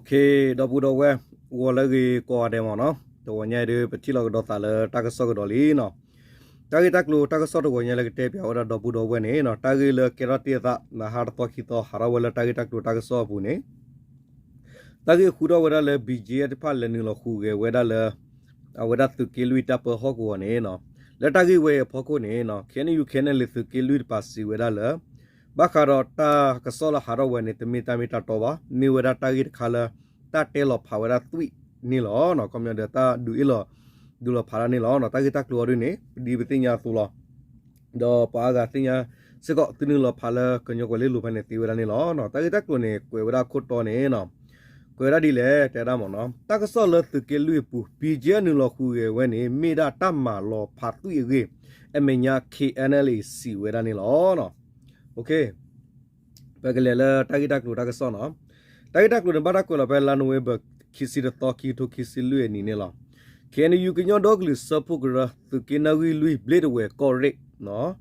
ဒီပုၢ်ဒီဝဲၢ် ဂီၤလၢအဂ့ၤကိးဂၤဒဲးမ့ၢ်နီၤ, တဂီၤညါအံၤဒုး ပထံၣ်လိာ်ကဒီးသးလၢတၢ်ကစီၣ်ကဒီးလံနီၤ. တၢ်ဂ့ၢ်တၢ်ကျိၤတၢ်ကစီၣ်တဂီၤညါလၢကတဲပၠးဝဲဒၣ်ဒီပုၢ်ဒီဝဲၢ်န့ၣ် တၢ်ဂ့ၢ်လၢကဲထီၣ်တ့ၢ်အသး ဟါတသီခံသီ ဟးထီၣ်ဝဲလၢတၢ်ဂ့ၢ်တၢ်ကျိၤတၢ်ကစီၣ်အပူၤန့ၣ် တၢ်ဂ့ၢ်ဃုထီၣ်ဝဲဒၣ်လၢ ဘံၣ်ကၠံၣ်အဲၣ် တဖၣ်လဲၤနုာ်လီၤဟူးဂဲၤဝဲဒၣ်လၢ အဝဲဒၣ်သုးက့လွံၢ်တၢ်ပၢဟီၣ်ကဝီၤန့ၣ် လၢတၢ်ဂ့ၢ်ဝဲအံၤအဖီခိၣ်န့ၣ် ခဲအံၤ ယူၢ်ခ့နလ့ၣ် သုးက့လွံၢ်တပၤစံးဝဲဒၣ်လၢ ဘၣ်ဃးဒီးတၢ်ကစီၣ်လၢဟးထီၣ်ဝဲန့ၣ် တမ့ၢ်တၢ်မ့ၢ်တၢ်တီဘၣ်, မ့ၢ်ဝဲဒၣ်တၢ်ဂ့ၢ်တခါလၢ တၢ်တဲလီၤဖးဝဲဒၣ်သွံၣ်န့ၣ်လီၤ. ခီပညီဒီးတၢ်ဒုးအ့ၣ်လိာ် ဒုးလီၤဖးတၢ်န့ၣ်လီၤ. တၢ်ဂ့ၢ်တၢ်ကျိၤအီၤဒုန့ၣ် ပဒ်ပသ့ၣ်ညါအသိးလီၤ. ဒီးပှၤအါဂၤသ့ၣ်ညါစ့ၢ်ကီး သုနုာ်လီၤဖးလၢကညီကွဲၤလ့လိၤဖဲန့ၣ်သ့ဝဲဒၣ်န့ၣ်လီၤ. တၢ်ဂ့ၢ်တၢ်ကျိၤန့ၣ် ကွဲးဝဲဒၣ်ခိၣ်တီန့ၣ် ကွဲးဝဲဒၣ်ဒ်လဲၣ် တဲဝဲဒၣ်မ့ၢ်နီၤ, တၢ်ကစီၣ်လၢသုးက့လွံၢ်အပူၤ ဘံၣ်ကၠံၣ်အဲၣ် နုာ်လီၤဟူးဂဲၤဝဲန့ၣ် မ့ၢ်ဒၣ်တၢ်မၤလီၤဖးသွံၣ်အဂ့ၢ် အမဲာ်ညါ ခ့ၣ်အဲၣ်နဲၣ်လ့ၣ် စံးဝဲဒၣ်န့ၣ်လီၤ. ပကလဲၤလၢတၢ်ဂ့ၢ်တၢ်ကျိၤတၢ်ကစီၣ်နီၤ. တၢ်ဂ့ၢ်တၢ်ကျိၤန့ၣ် ဘၣ်တၢ်ကွဲးလီၤဖဲလါနိၣ်ဝ့ဘၢၣ် ခံဆံတသီ ခံကထိခံဆံလွံၢ်အနံၤန့ၣ်လီၤ. ခ့ၣ်အဲၣ်ယူၣ် ကညီဒီကလုာ်စၢဖှိၣ်ကရၢ သုးက့နၣ်ဂံၢ်လွံၢ် ဘျ့ဒဝဲၢ်ကီၢ်ရ့ၣ်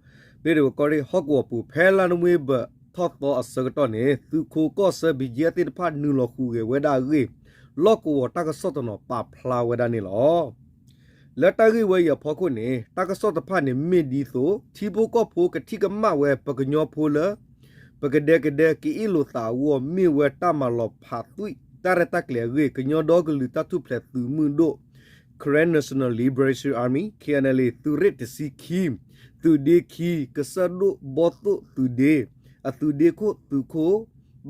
ဘျ့ဒဝဲၢ်ကီၢ်ရ့ၣ် ဟီၣ်ကဝီၤပူၤ ဖဲလါနိၣ်ဝ့ဘၢၣ်ထီၣ်သီအဆၢကတီၢ်န့ၣ် သုးခိးကီၢ်ဆၢ ဘံၣ်ကၠံၣ်အဲၣ် သ့ၣ်တဖၣ်နုာ်လီၤဟူးဂဲၤဝဲဒၣ်အဂ့ၢ် လီၢ်ကဝီၤတၢ်ကစီၣ်တနီၤပာ်ဖျါဝဲဒၣ်န့ၣ်လီၤ. လၢတၢ်ဂ့ၢ်ဝဲအံၤအဖီခိၣ်န့ၣ် တၢ်ကစီၣ်တဖၣ်န့ၣ်မ့ၢ်ဒ်သိး ထံဖိကီၢ်ဖိကထံၣ်ကမၣ်ဝဲပကညီဖိလၢ ပကဒဲကဒဲကအ့ၣ်လိာ်သးအဂီၢ် မ့ၢ်ဝဲတၢ်မၤလီၤဖးသွံၣ်တၢ်ရဲၣ်တၢ်ကျဲၤအဂ့ၢ် ကညီဒီကလုာ်တၢ်ထူၣ်ဖျဲးသုးမုၢ်ဒိၣ် Karen National Liberation Army ခ့ၣ်အဲၣ်နဲၣ်လ့ၣ် သုးရ့ၣ်တဆံခံ သုးဒ့ခံ ကစၢၢ်ဒိၣ်ဘီသိၣ်သုးဒ့ အသုးဒ့ခိၣ်သုးခိၣ်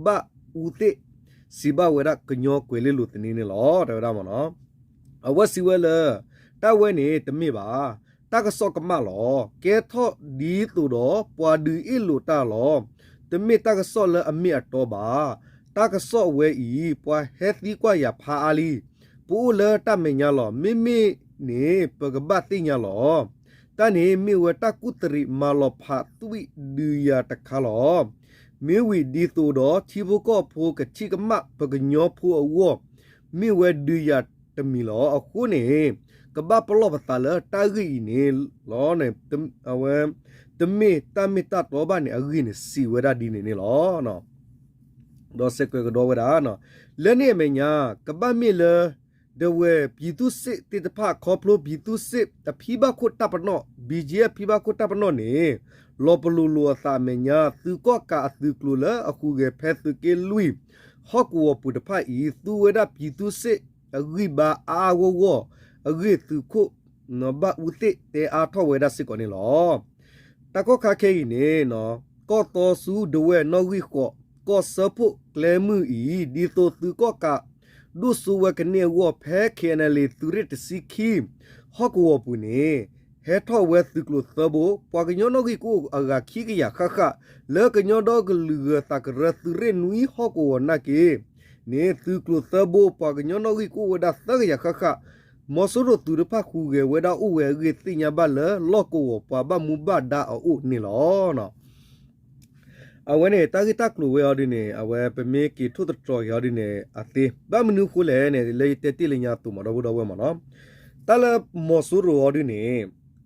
ဘၣ်အူသ့ၣ် စံးဘၣ်ဝဲဒၣ်ကညီကွဲၤလ့လိၤသန့န့ၣ်လီၤ တဲဝဲဒၣ်မ့ၢ်နီၤ. အဝဲစံးဝဲလၢ တၢ်ဝဲန့ၣ်တမ့ၢ်ဘၣ်, တၢ်ကစီၣ်ကမၣ်လီၤ. ကဲထီၣ်ဒ်သိးဒီးပှၤဒုးအ့ၣ်လိာ်တၢ်လီၤ. တမ့ၢ်တၢ်ကစီၣ်လၢအမ့ၢ်အတီဘၣ်. တၢ်ကစီၣ်ဝဲအံၤ ပှၤဟဲသံကွၢ်ယၤဖးအါလံ. ပအိၣ်လၢတၢ်မဲာ်ညါလီၤ. မ့မ့ၢ်န့ၣ် ပကဘၣ်သ့ၣ်ညါလီၤ. တၢ်န့ၣ်မ့ၢ်ဝဲတၢ်ကူၣ်တရံးမၤလီၤဖးသွံၣ်ဒုးယၤတခါလီၤ. မ့ၢ်ဝံၤဒ်သိးဒီးထံဖိကီၢ်ဖိကထံၣ်ကမၣ်ပကညီဖိအဂီၢ် မ့ၢ်ဝဲဒုးယၤတမံၤလီၤ. အဃိန့ၣ် ကဘၣ်ပလီၢ်ပသးလၢတၢ်ဂ့ၢ်အံၤန့ၣ်လီၤ. အဝဲ တမ့ၢ်တၢ်မ့ၢ်တၢ်တီဘၣ်န့ၣ် အဂ့ၢ်န့ၣ်စံးဝဲဒၣ်ဒ်န့ၣ်န့ၣ်လီၤ. ဒီးစဲးကွဲးကဒီးဝဲဒၣ် လၢန့ၣ်အမဲာ်ညါ ကဘၣ်မ့ၢ်လၢ ဒဝဲၢ်ပျံၤသူၣ်စ့ၣ်သ့ၣ်တဖၣ် ခီဖျိပျံၤသူၣ်စ့ၣ်အဖံဘၣ်ခိၣ်တၢ်ပနီၣ် ဘံၣ်ကၠံၣ်အဲၣ် ဖံဘၣ်ခိၣ်တၢ်ပနီၣ်န့ၣ် လီၤပလိာ်လိာ်အသးအမဲာ်ညါ သုးကီၣ်ကးအသုးကျိၤလၢအဟူးဂဲၤဖဲသုးက့လွံၢ် ဟီၣ်ကဝီၤပူၤတဖၣ်အံၤ သူဝဲဒၣ်ပျံၤသူၣ်စ့ၣ်အဂံၢ်ဘါအါအါဂီၢ်ဂီၢ် အဂ့ၢ်သုးခိၣ် ဘၣ်အူသ့ၣ်တဲအါထီၣ်ဝဲဒၣ်စ့ၢ်ကီးန့ၣ်လီၤ. တၢ်ကီၢ်ခါခဲအံၤန့ၣ် ကီၢ်သီဆူဒဝဲၢ်နီၣ်ဂံၢ်ဃိး ကီၢ်စၢဖှိၣ်ကျဲမုၢ်အံၤ ဒ်သိးသုးကီၣ်ကး ဒိၣ်စိဝဲကန့ၢ်အဂီၢ် ဖဲ ခ့ၣ်အဲၣ်နဲၣ်လ့ၣ် သုးရ့ၣ်တဆံခံ ဟီၣ်ကဝီၤပူၤန့ၣ် ဟဲထီၣ်ဝဲသုးကျိၤသၢဘိ ပှၤကညီနီၣ်ဂံၢ်ကအိၣ်အဂၤခံကယၤဃၣ်ဃၣ် လၢကညီဒီကလုာ်ဂၢၤသးကရၢသုးရ့ၣ်နွံဟီၣ်ကဝီၤနာ်က့ န့ၣ် သုးကျိၤသၢဘိ ပှၤကညီနီၣ်ဂံၢ်ကအိၣ်ဝဲဒၣ်သၢကယၤဃၣ်ဃၣ် မီၤစိရိၤသုးတဖၣ်ဟူးဂဲၤဝဲဒၣ်အိၣ်ဝဲအဂ့ၢ် သ့ၣ်ညါဘၣ်လၢလီၢ်ကဝီၤပှၤဘၣ်မူဘၣ်ဒါအအိၣ်န့ၣ်လီၤ. အဝဲန့ၣ် တၢ်ဂ့ၢ်တၢ်ကျိၤဝဲအီၤဒ်န့ၣ် အဝဲပမ့ၢ်က့ၤထိၣ်သတြီၤက့ၤအီၤဒ်န့ၣ် အသ့ ဘၣ်မနုၤအဃိလဲၣ်န့ၣ် လၢယတဲတ့ၢ်လၢညါအသိးမး ဒီပုၢ်ဒီဝဲၢ်မးနီၤ, တၢ်လၢမီၤစိရိၤအီၤဒ်န့ၣ်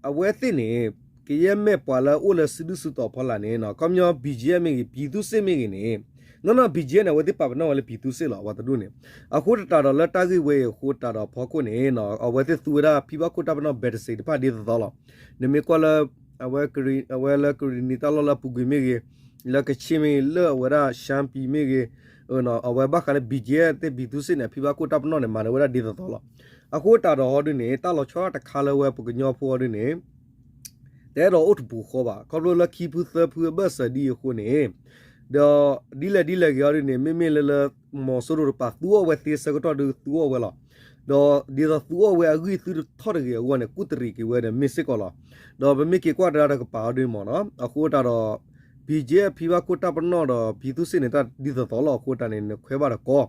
အဝဲသ့ၣ်န့ၣ် ကယဲၢ်မ့ၢ်ပှၤလၢအအိၣ်လၢစုဒုၣ်စုတီၤဖီလာ်န့ၣ် ခီပညီ ဘံၣ်ကၠံၣ်အဲၣ် မ့ၢ်ဂ့ၤ ပျံၤသူၣ်စ့ၣ်မ့ၢ်ဂ့ၤန့ၣ် နီၢ်နီၢ် ဘံၣ်ကၠံၣ်အဲၣ် န့ၣ် အဝဲသ့ၣ်ပာ်ပနီၣ်ဝဲလၢပျံၤသူၣ်စ့ၣ်လီၤ အဝဲတဒူၣ်န့ၣ်, အဃိသတးဒီးလၢတၢ်ဂ့ၢ်ဝဲအံၤအဃိသတးဒီးဖီခိၣ်န့ၣ် အဝဲသ့ၣ်သူဝဲဒၣ်ဖံဘၣ်ခိၣ်တၢ်ပနီၣ် ဘဲးတစ့း တဖၣ်ဒ်သိးသိးလီၤ. နမ့ၢ်ကွၢ်လၢ အဝဲလၢကရံၣ်နံၤတၢ်လီၢ်လၢအပူၤကွံာ်မ့ၢ်ဂ့ၤ, လၢကခ့ၣ်မ့ၢ်ဂ့ၤ, လၢအဝဲဒၣ် ရှမ်းပြည် မ့ၢ်ဂ့ၤ, အဝဲဘၣ်ဃးလၢ ဘံၣ်ကၠံၣ်အဲၣ် သ့ၣ်ပျံၤသူၣ်စ့ၣ်န့ၣ် အဖံဘၣ်ခိၣ်တၢ်ပနီၣ်န့ၣ် မၤန့ၢ်ဝဲဒၣ်ဒ်သိးသိးလီၤ. အဃိသတးဒီးဟီဒ်န့ၣ် တၢ်လီၤဆီဒၣ်တခါလၢဝဲပကညီဖိအီၤဒ်န့ၣ် တအဲၣ်ဒိးအိၣ်တပူၤဃီဘၣ်. ခီဖျိလၢခံဖုသၢဖုအဘၢၣ်စၢၤဒ်အံၤအဃိန့ၣ်, ဒီးဒ်လဲၣ်ဒ်လဲၣ်ဂ့ၤအီၤဒ်န့ၣ် မ့မ့ၢ်လၢလၢ မီၤစိရိၤတပၤသူအီၤဝဲသ့ဆၢကတီၢ်ဒုးသူအီၤဝဲလီၤ. ဒီးဒ်သိးသူအီၤဝဲအဂံၢ်သုတထီၣ်တဂ့ၤအဂီၢ်န့ၣ် ကူၣ်တရံးက့ၤဝဲဒီးမ့ၢ်စ့ၢ်ကီးလီၤ. ဒီးပမ့ၢ်က့ၤကွၢ်တၢ်တကပၤအီၤဒ်န့ၣ်မ့ၢ်နီၤ, အဃိသတးဒီး ဘံၣ်ကၠံၣ်အဲၣ် ဖံဘၣ်ခိၣ်တၢ်ပနီၣ်ဒီး ပျံၤသူၣ်စ့ၣ်န့ၣ် တၢ်ဒ်သိးသိးလီၤ. အဃိသတးန့ၣ် နခွဲးဘၣ်ဒီးကီ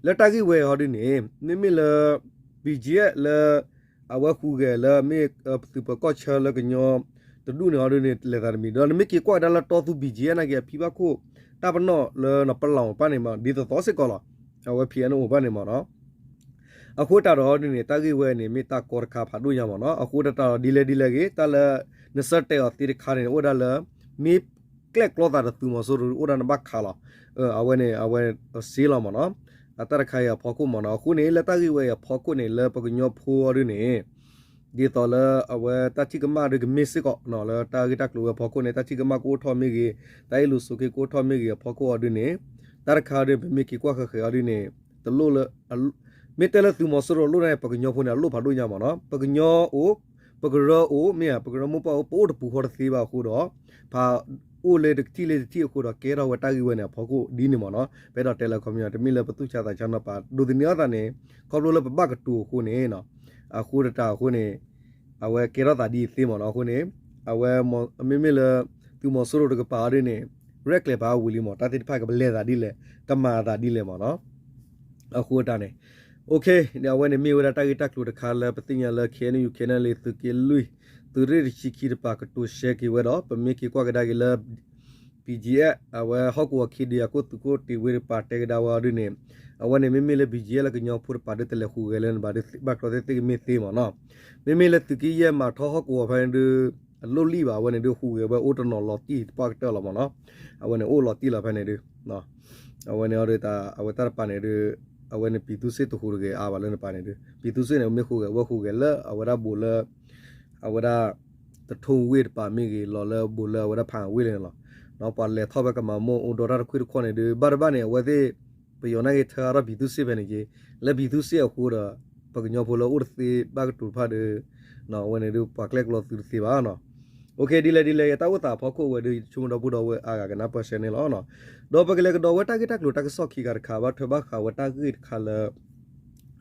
လၢတၢ်ဂ့ၢ်ဝဲအံၤဟီဒ်န့ၣ် မ့မ့ၢ်လၢ ဘံၣ်ကၠံၣ်အဲၣ် လၢ အဝဲဟူးဂဲၤလၢမ့ၢ်သုးပၢၤကီၢ်ဆၢလၢကညီတဒူၣ်န့ၣ်ဟီဒ်န့ၣ် လဲၤသးတမံၤ ဒီးနမ့ၢ်က့ၤကွၢ်ကဒါလၢတီသူ ဘံၣ်ကၠံၣ်အဲၣ် နာ်က့ အဖံဘၣ်ခိၣ်တၢ်ပနီၣ်လၢပလီၢ်တဖၣ်န့ၣ်မ့ၢ် ဒ်သိးသိးစ့ၢ်ကီးလီၤ. အဝဲ ဖံအဲၣ်အူ တဖၣ်န့ၣ်မ့ၢ်နီၤ, အဃိသတးဒီးဒ်န့ၣ် တၢ်ဂ့ၢ်ဝဲန့ၣ် မ့ၢ်တၢ်ကီတခါဖးဒိၣ်ညါမ့ၢ်နီၤ. အဃိသတးဒီးဒ်လဲၣ်ဒ်လဲၣ်ဂ့ၤ တၢ်လၢ နဆၢတဲာ်အီၤသ့တခါန့ၣ် အိၣ်ဒၣ်လၢ မ့ၢ်ကျဲၣ်ကျီသးဒီးသုးမီၤစိရိၤ အိၣ်ဒၣ်နဘၣ်ခးလီၤ. အဝဲန့ၣ် အဝဲစ့လီၤမ့ၢ်နီၤ. အတၢ်တခါအံၤအဖီခိၣ်မ့ၢ်နီၤ. အဃိန့ၣ် လၢတၢ်ဂ့ၢ်ဝဲအံၤအဖီခိၣ်န့ၣ် လၢပကညီဖိအီၤဒုန့ၣ် ဒ်သိးလၢအဝဲတၢ်ထံၣ်ကမၣ်ဒုကမ့ၢ်စ့ၢ်ကီးနီၤ လၢတၢ်ဂ့ၢ်တၢ်ကျိၤဝဲအဖီခိၣ်န့ၣ် တၢ်ထံၣ်ကမၣ်ကအိၣ်ထီၣ်မ့ၢ်ဂ့ၤ, တၢ်အ့ၣ်လိာ်ဆိးက့ကအိၣ်ထီၣ်မ့ၢ်ဂ့ၤအဖီခိၣ်အီၤဒုန့ၣ် တၢ်တခါအီၤဒု ပမ့ၢ်က့ၤကွၢ်ဃဲးဃဲးအီၤဒုန့ၣ် တလိၣ်လၢ မ့ၢ်တဲလၢသုးမီၤစိရိၤလိၣ်န့ၣ် ပကညီဖိန့ၣ် အလိၣ်ဖးဒိၣ်ညါမ့ၢ်နီၤ. ပကညီအိၣ်, ပကရၢအိၣ်, မ့ၢ်ဧါ, ပကရၢမိၢ်ပှၢ်အိၣ်, ပအိၣ်တပူၤဃီတသ့ဘၣ်အဃိဒီး ဖးအိၣ်လၢတထံၣ်လၢတထံၣ်အဃိဒီး ကဲထီၣ်ဝဲတၢ်ဂ့ၢ်ဝဲန့ၣ် အဖီခိၣ်ဒ်န့ၣ်မ့ၢ်နီၤ. ပအဲၣ်ဒိးတဲလၢခီပညီ တမ့ၢ်လၢပသူၣ်ဆါသးဆါနီတပၤ ဒိးသန့ၤအီၣ်သးန့ၣ် ခီဖျိလၢပဘၣ်ကတိၤအဃိန့ၣ် အဃိတတးအဃိန့ၣ် အဝဲကဲထီၣ်သးဒ်အံၤသ့မ့ၢ်နီၤ. အဃိန့ၣ် အဝဲ မ့မ့ၢ်လၢ သုးမီၤစိရိၤတကပၤအီၤဒုန့ၣ် ရဲၣ်ကျဲၤပာ်ဝံၤလံမ့ၢ် တၢ်သ့ၣ်တဖၣ်ကပလဲၤသးဒ်လဲၣ် ကမၤသးဒ်လဲၣ်မ့ၢ်နီၤ. အဃိတၢ်န့ၣ် အဝဲန့ၣ်မ့ၢ်ဝဲဒၣ်တၢ်ဂ့ၢ်တၢ်ကျိၤတခါလၢပသ့ၣ်ညါလၢ KNU KNLA သုးက့လွံၢ် သုးရ့ၣ်တဆံခံတပၤကတိၤရှဲက့ၤဝဲဒီး ပမ့ၢ်က့ၤကွၢ်ကဒါက့ၤလၢ BGF အဝဲဟီၣ်ကဝီၤခံဒုးယၤခိၣ်သုးခိၣ်တ့ၢ်ဝ့တပၤတဲကဒါဝဲအီၤဒုန့ၣ် အဝဲန့ၣ်မ့မ့ၢ်လၢ BGF လၢကညီဖိတပၤဒုတလဲၤဟူးဂဲၤလၢန့ၣ်ဘၣ်ဒု ဘၣ်ကျီသ့ၣ်သ့ၣ်ကမ့ၢ်သ့မ့ၢ်နီၤ. မ့မ့ၢ်လၢသုးက့ယဲၢ်မၤထီၣ်ဟီၣ်ကဝီၤဖဲန့ၣ်ဒု အလိၣ်လံၣ်ဘၣ် အဝဲန့ၣ်ဒုဟူးဂဲၤဝဲအိၣ်တနီၤလီၤတံၢ်တပှၢ်ကတၢၢ်လီၤမ့ၢ်နီၤ. အဝဲန့ၣ်အိၣ်လီၤတံၢ်လီၤဖဲန့ၣ်ဒု အဝဲန့ၣ်အီၤဒု အဝဲတၢ်တပၤန့ၣ်ဒု အဝဲန့ၣ် ပြည်သူ့စစ် တဟူးတဂဲၤအါဘၣ်လၢန့ၣ်တပၤန့ၣ်ဒု ပြည်သူ့စစ် န့ၣ် မ့ၢ်ဟူးဂဲၤဝဲဟူးဂဲၤလၢအဝဲဒၣ်ဘူးလၢ အဝဲဒၣ် တထိဝ့ၢ်တပၤမ့ၢ်ဂ့ၤ လီၤလၢဘူးလၢအဝဲဒၣ်ဖးဝ့ၢ်လၢန့ၣ်လီၤ. ပှၤလဲၤထီၣ်ဖဲကမၤမိၢ်အိၣ်ဒီးတၢ်တခွံၣ်တခီၣ်န့ၣ်ဒု ဘၣ်တဘၣ်န့ၣ် အဝဲသ့ၣ် ပယီၤနာ်က့ထၢအါထီၣ် ပြည်သူ့စစ် ဖဲန့ၣ်က့ လၢ ပြည်သူ့စစ် အဃိဒီး ပကညီဖိလၢအိၣ်တသ့ဘၣ်ကတိၤတဖၣ်ဒီး အဝဲန့ၣ်ဒု ပှၤကျဲကျီသုတသ့ဘၣ်နီၤ. ဒ်လဲၣ်ဒ်လဲၣ် ယတၢ်အိၣ်သးအဖီခိၣ်ဝဲဒု ယဆိကမိၣ်ဒီပုၢ်ဒီဝဲၢ်အါဂၤကနၢ်ပၢၢ်ဆၢန့ၣ်လီၤ. ဒီးပကလဲၤကဒီးဝဲတၢ်ဂ့ၢ်တၢ်ကျိၤတၢ်ကစီၣ်ခံဂၤတခါ ဘၣ်ထွဲဘၣ်ဃးဝဲတၢ်ဂ့ၢ်တခါလၢ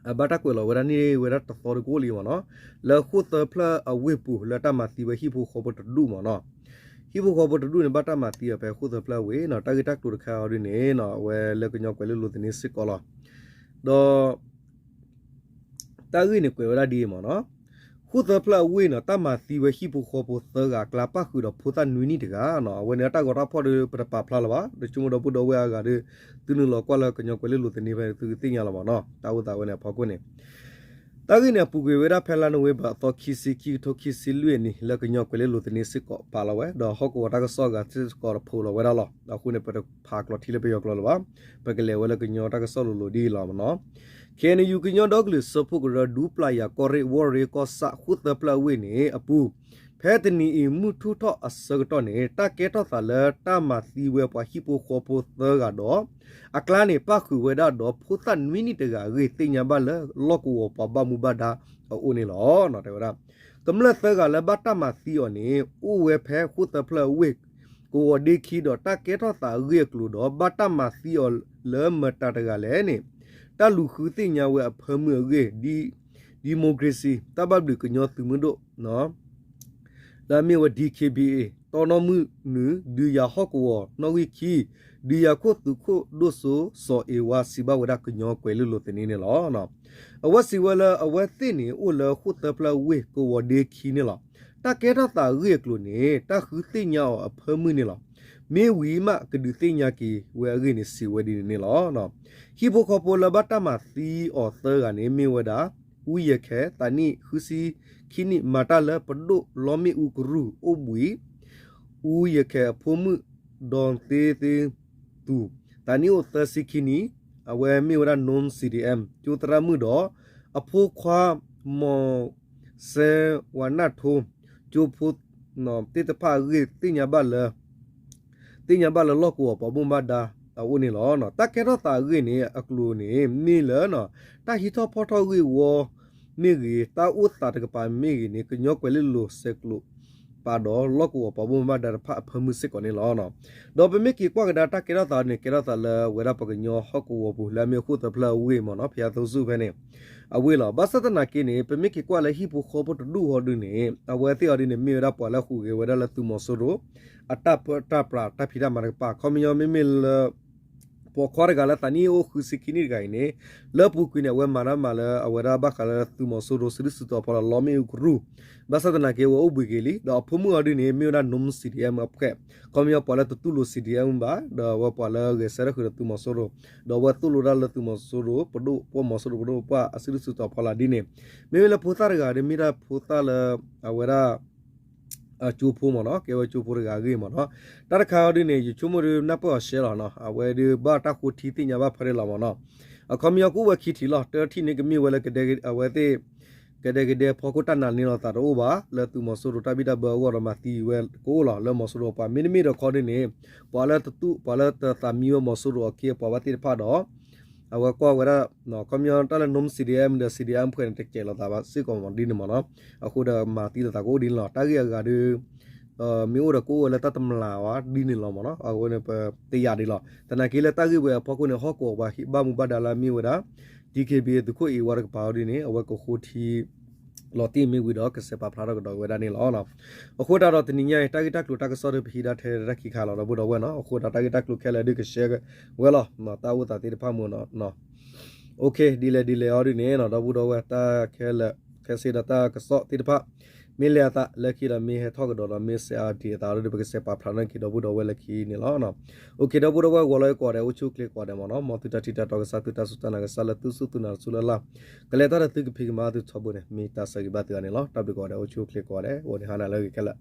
အဘၣ်တၢ်ကွဲးလီၤဝဲဒၣ်န့ၢ်ဝဲဒၣ်တသီတကိးလံမ့ၢ်နီၤ. လၢဃိၣ်သၢဖျၢၣ်အဝ့ၢ်ပူၤ လၢတၢ်မၤသံဝဲဟံၣ်ဖိဃီဖိတဒူၣ်မ့ၢ်နီၤ. ဟံၣ်ဖိဃီဖိတဒူၣ်န့ၣ် ဘၣ်တၢ်မၤသံအီၤဖဲဃိၣ်သၢဖျၢၣ်အဝ့ၢ်နီၤ. တၢ်ဂ့ၢ်တၢ်ကျိၤတခါအီၤဒုန့ၣ် အဝဲလၢကညီကွဲၤလ့လိၤသန့စ့ၢ်ကီးလီၤ. ဒီး တၢ်ဂ့ၢ်န့ၣ်ကွဲးဝဲဒၣ်ဒ်အံၤမ့ၢ်နီၤ. ဃိၣ်သၢဖျၢၣ်အဝ့ၢ်နီၤ တၢ်မၤသံဝဲဟံၣ်ဖိဃီဖိသၢဂၤအကျါ ပၣ်ဃုာ်ဒီးဖိသၣ်နွံနံၣ်တဂၤနီၤ. အဝဲန့ၣ်အတၢ်ဂီၤတၢ်ဖီၣ်ဒီး ပတပာ်ဖျါလၢၤဘၣ်. ဒီးဆိကမိၣ်ဒီပုၢ်ဒီဝဲၢ်အါဂၤဒီး သုနုာ်လီၤကွၢ်လၢကညီကွဲၤလ့လိၤသန့ဖဲန့ၣ် သုကသ့ၣ်ညါလီၤမ့ၢ်နီၤ တၢ်အိၣ်သးဝဲန့ၣ်အဖီခိၣ်န့ၣ် တၢ်ဂ့ၢ်န့ၣ် အပူၤကွံာ်ဝဲဒၣ်ဖဲလါနိၣ်ဝ့ဘၢၣ်အသီခံဆံခံ ခံကထိခံဆံလွံၢ်အနံၤ လၢကညီကွဲၤလ့လိၤသန့စ့ၢ်ကီးပာ်လီၤဝဲ ဒီးဟီၣ်ကဝီၤတၢ်ကစီၣ်အဂၤစ့ၢ်ကီးတဖိးလီၤဝဲဒၣ်လီၤ. အဃိန့ၣ် ပတဖးကျိးထံလၢပယီၤကျိာ်လၢၤဘၣ်. ပကလဲၤဝဲလၢကညီတၢ်ကစီၣ်လိၤလိၤဒ်အံၤလီၤမ့ၢ်နီၤ. ခ့ၣ်အဲၣ်ယူၣ် ကညီဒီကလုာ်စၢဖှိၣ်ကရၢ ဒူပျၢ်ယၤ ကီၢ်ရ့ၣ် ဝီၢ်ရ့ၣ် ကီၢ်ဆၣ် ဃိၣ်သၢဖျၢၣ်အဝ့ၢ်န့ၣ်အပူၤ ဖဲတနံၤအံၤမုၢ်ထူၣ်ထီၣ်အဆၢကတီၢ်န့ၣ် တၢ်ကဲထီၣ်သးလၢတၢ်မၤသံဝဲပှၤဟံၣ်ဖိဃီဖိသၢဂၤဒီး အကျါန့ၣ် ပၣ်ဃုာ်ဝဲဒၣ်ဒီးဖိသၣ်နွံနံၣ်တဂၤအဂ့ၢ် သ့ၣ်ညါဘၣ်လၢလီၢ်ကဝီၤပှၤဘၣ်မူဘၣ်ဒါအအိၣ်န့ၣ်လီၤ. တဲဝဲဒၣ် ကမျၢၢ်သၢဂၤလၢဘၣ်တၢ်မၤသံအီၤန့ၣ် အိၣ်ဝဲဖဲဃိၣ်သၢဖျၢၣ်အဝ့ၢ် ကဝီၤဒ့ခံဒီး တၢ်ကဲထီၣ်သးအဂ့ၢ်အကျိၤဒီး ဘၣ်တၢ်မၤသံအီၤလၢမတၤတဂၤလဲၣ်န့ၣ် တၢ်လူၤဃုသ့ၣ်ညါဝဲအဖၢမုၢ်အဂ့ၢ် democracy တၢ်ဘၣ်ဘျုးကညီသုးမုၢ်ဒိၣ် လၢအမ့ၢ်ဝဲ ဒီး ခ့ၣ်ဘံၣ်အ့ၣ် တီနီၢ်မုၢ်နုာ် ဒုးယၤဟီၣ်ကဝီၤနီၣ်ဂံၢ်ခံ ဒုးယၤခိၣ်သုးခိၣ်ဒိၣ်စိစီၤအ့ဝါ စံးဘၣ်ဝဲဒၣ်ကညီကွဲၤလ့လိၤသန့န့ၣ်လီၤ. အဝဲစံးဝဲလၢအဝဲသ့ၣ်န့ၣ် အိၣ်လၢဃိၣ်သၢဖျၢၣ်ဝ့ၢ် ကဝီၤဒ့ခံန့ၣ်လီၤ. တၢ်ကဲထီၣ်သးအဂ့ၢ်အကျိၤန့ၣ် တၢ်ဃုသ့ၣ်ညါအီၤအဖၢမုၢ်န့ၣ်လီၤ. မ့ၢ်ဝံၤမးကဒုးသ့ၣ်ညါက့ၤဝဲအဂ့ၢ်န့ၣ် စံးဝဲဒ်န့ၣ်န့ၣ်လီၤ. ဟံၣ်ဖိဃီဖိလၢဘၣ်တၢ်မၤသံအီၤသၢဂၤန့ၣ် မ့ၢ်ဝဲဒၣ် အူယဲၢ်ခဲ သးနံၣ်ဃုဆံခံနံၣ် မၤတၢ်လၢပဒိၣ်လီမ့ၣ်အူကရူၢ်အိၣ်ဘှံး အူယဲၢ်ခဲအဖိမုၣ် ဒီသ့သ့သူၣ် သးနံၣ်အိၣ်သၢဆံခံနံၣ် အဝဲမ့ၢ်ဝဲဒၣ် known C D M ကၠိသရၣ်မုၣ်ဒီး အဖိခွါ မီၢ်စဲဝၤနၢ်ထိ ကၠိဖိ သ့ၣ်တဖၣ်အဂ့ၢ်သ့ၣ်ညါဘၣ်လၢ သ့ၣ်ညါဘၣ်လၢလီၢ်ကဝီၤပှၤဘၣ်မူဘၣ်ဒါအအိၣ်န့ၣ်လီၤ. တၢ်ကဲထီၣ်သးအဂ့ၢ်န့ၣ် အကျိၤန့ၣ် မ့ၢ်လၢ တၢ်ဟံးထီၣ်ဖီၣ်ထီၣ်ဂ့ၢ်ဝီမ့ၢ်ဂ့ၤ တၢ်အိၣ်သးတကပၤမ့ၢ်ဂ့ၤန့ၣ် ကညီကွဲၤလ့လိၤဆဲးကျိး ပာ်ဒီးလီၢ်ကဝီၤပှၤဘၣ်မူဘၣ်ဒါတဖၣ်အဖၢမုၢ်စ့ၢ်ကီးန့ၣ်လီၤ. ဒီးပမ့ၢ်က့ၤကွၢ်ကဒါတၢ်ကဲထီၣ်သးန့ၣ် ကဲထီၣ်သးလၢအဝဲဒၣ်ပှၤကညီဟီၣ်ကဝီၤပူၤ လၢအမ့ၢ်ဃိၣ်သၢဖျၢၣ်အဝ့ၢ်မ့ၢ်နီၤ ဖယါသိဆူၣ်ဖဲန့ၣ် အဝ့ၢ်လီၤ. ဘၣ်ဆၣ်သနာ်က့န့ၣ် ပမ့ၢ်က့ၤကွၢ်လၢဟံၣ်ဖိဃီဖိတဒူၣ်အီၤဒုန့ၣ် အဝဲသ့ၣ်အီၤဒုန့ၣ် မ့ၢ်ဝဲဒၣ်ပှၤလၢဟူးဂဲၤဝဲဒၣ်လၢသုးမီၤစိရိၤ အတၢ်ပၢတၢ်ပြးတၢ်ဖံးတၢ်မၤတကပၤ ခီပညီမ့မ့ၢ်လၢ ပိာ်ခွါတဂၤလၢသးနံၣ်အိၣ်ဃုဆံခံနံၣ်တဂၤအံၤန့ၣ် လၢအပူၤကွံာ်န့ၣ် အဝဲမၤတၢ်မၤလၢအဝဲဒၣ်ဘၣ်ဃးလၢသုးမီၤစိရိၤစုဒုၣ်စုတီၤဖီလာ်လီမ့ၣ်အူကရူၢ် ဘၣ်ဆၣ်သနာ်က့အဝဲအိၣ်ဘှံးက့ၤလံ ဒီးအဖိမုၣ်အီၤဒုန့ၣ် မ့ၢ်ဝဲဒၣ် known C D M အဖှဲး ခီပညီပှၤလၢတတူၢ်လိာ် C D M ဘၣ် ဒီးအဝဲပှၤလၢဂဲၤဆၢထၢၣ်ဃုာ်ဒီးသုးမီၤစိရိၤ ဒီးအဝဲသိၣ်လိဒၣ်လၢသုးမီၤစိရိၤပဒိၣ်ပှၤမီၤစိရိၤပဒိၣ်ပှၤအစုဒုၣ်စုတီၤဖီလာ်ဒ်န့ၣ် မ့မ့ၢ်လၢဖိသၣ်တဂၤဒီး မ့ၢ်ဒၣ်ဖိသၣ်လၢ အဝဲဒၣ် ကၠိဖိမ့ၢ်နီၤ ကဲဝဲကၠိဖိတဂၤအဂ့ၢ်မ့ၢ်နီၤ တၢ်တခါအီၤဒုန့ၣ် ယဆိကမိၣ်ဒုးနၢ်ပၢၢ်အီၤရှဲလီၤနီၤ အဝဲဒုးဘၣ်တၢ်ဃိထံသ့ၣ်ညါဘၣ်ဖဲန့ၣ်လီၤမ့ၢ်နီၤ အခီပညီကအိၣ်ဝဲခံထံၣ်လီၤ. တထံၣ်န့ၣ်ကမ့ၢ်ဝဲလၢ အဝဲသ့ၣ် ကဒဲကဒဲဖီခိၣ်တၢ်နာ်န့ၢ်လိာ်သးတအိၣ်ဘၣ် လၢသုးမီၤစိရိၤတၢ်ဘံၣ်တၢ်ဘၢအဂီၢ်ဒီးမၤသံဝဲကအိၣ်လီၤ လၢမီၤစိရိၤအပှၤ မ့တမ့ၢ်ဒီးခီဒ်န့ၣ် ပှၤလၢတသူၣ် ပှၤလၢတသးမံဝဲမီၤစိရိၤအခ့အပှၤဘၣ်သ့ၣ်တဖၣ်ဒီး အဝဲကွၢ်ဝဲဒၣ် ခီပညီတၢ်လၢ Norm C D M ဒီး C D M ဖဲန့ၣ် တကဲးလိာ်သးဘၣ်စ့ၢ်ကီးမ့ၢ်ဒ်န့ၣ်မ့ၢ်နီၤ. အဃိဒီးမၤသံလိာ်သးကအိၣ်ဒ်န့ၣ်လီၤ. တၢ်ဂ့ၢ်အဂၤဒီး မ့ၢ်အိၣ်ဒီးကအိၣ်ဝဲလၢတၢ်တမျၢ်ဝဲဒ်န့ၣ်လီၤမ့ၢ်နီၤ. အဃိန့ၣ် ပတယာ်ဒ်လီၤ. သနာ်က့လၢတၢ်ဂ့ၢ်ဝဲအဖီခိၣ်န့ၣ် ဟီၣ်ကဝီၤပှၤဟံၣ်ဘၣ်မူဘၣ်ဒါလၢအမ့ၢ်ဝဲဒၣ် D K B A သုးခိၣ်အ့ၣ်ဝါတကပၤအီၤဒ်န့ၣ် အဝဲကဃိထံ လီၤတံၢ်မ့ၢ်ဝံၤဒီး ကစဲးပာ်ဖျါထီၣ်ကဒီးဝဲဒၣ်န့ၣ်လီၤ. အဃိသတးဒီးတနံၤညါအံၤ တၢ်ဂ့ၢ်တၢ်ကျိၤတၢ်ကစီၣ်ဒီးပဟံးဒၣ်ထဲတၢ်ခံခါလီၤ ဒီပုၢ်ဒီဝဲၢ်နီၤ. အဃိသတးတၢ်ဂ့ၢ်တၢ်ကျိၤခဲလၢာ်ဒုးက share ဝဲလီၤ တၢ်အိၣ်သးသ့ၣ်တဖၣ်မ့ၢ်နီၤ. ဒ်လဲၣ်ဒ်လဲၣ်အီၤဒ်န့ၣ် ဒီပုၢ်ဒီဝဲၢ် တၢ်ခဲလၢာ် ခဲစ့ဒီးတၢ်ကစီၣ်သ့ၣ်တဖၣ် မ့ၢ်လဲၤအသးလၢခံဒီးမ့ၢ်ဟဲထီၣ်ကဒီးဒီး မ့ၢ်စဲးအါဒံးအသးဒီး ပကစဲးပာ်ဖျါထီၣ်က့ၤဒီပုၢ်ဒီဝဲၢ်လၢခံန့ၣ်လီၤ. အိၣ်ခ့ ဒီပုၢ်ဒီဝဲၢ် ဂီၤလၢကိးဂၤဒဲး အိၣ်ဆူၣ်အိၣ်ချ့ကိးဂၤဒဲးမ့ၢ်နီၤ. မ်သုတၢ်ထံၣ်တၢ်တီကစၢ် သုတၢ်စူၢ်တၢ်နာ်ကစၢ်လၢသုစူၢ်သုနာ်တစူၢ်လၢ်လၢ် ကလဲၤတၢ်ဒီးသုကဖံးကမၤသုထီဘိန့ၣ် မ့ၢ်တၢ်ဆၢဂ့ၤဘၣ်သုဂၤန့ၣ်လီၤ. တၢ်ဘျုးကိးဂၤဒဲး အိၣ်ဆူၣ်အိၣ်ချ့ကိးဂၤဒဲး အိၣ်ဒံးဟါနၤလၢအဂ့ၤခဲလၢာ်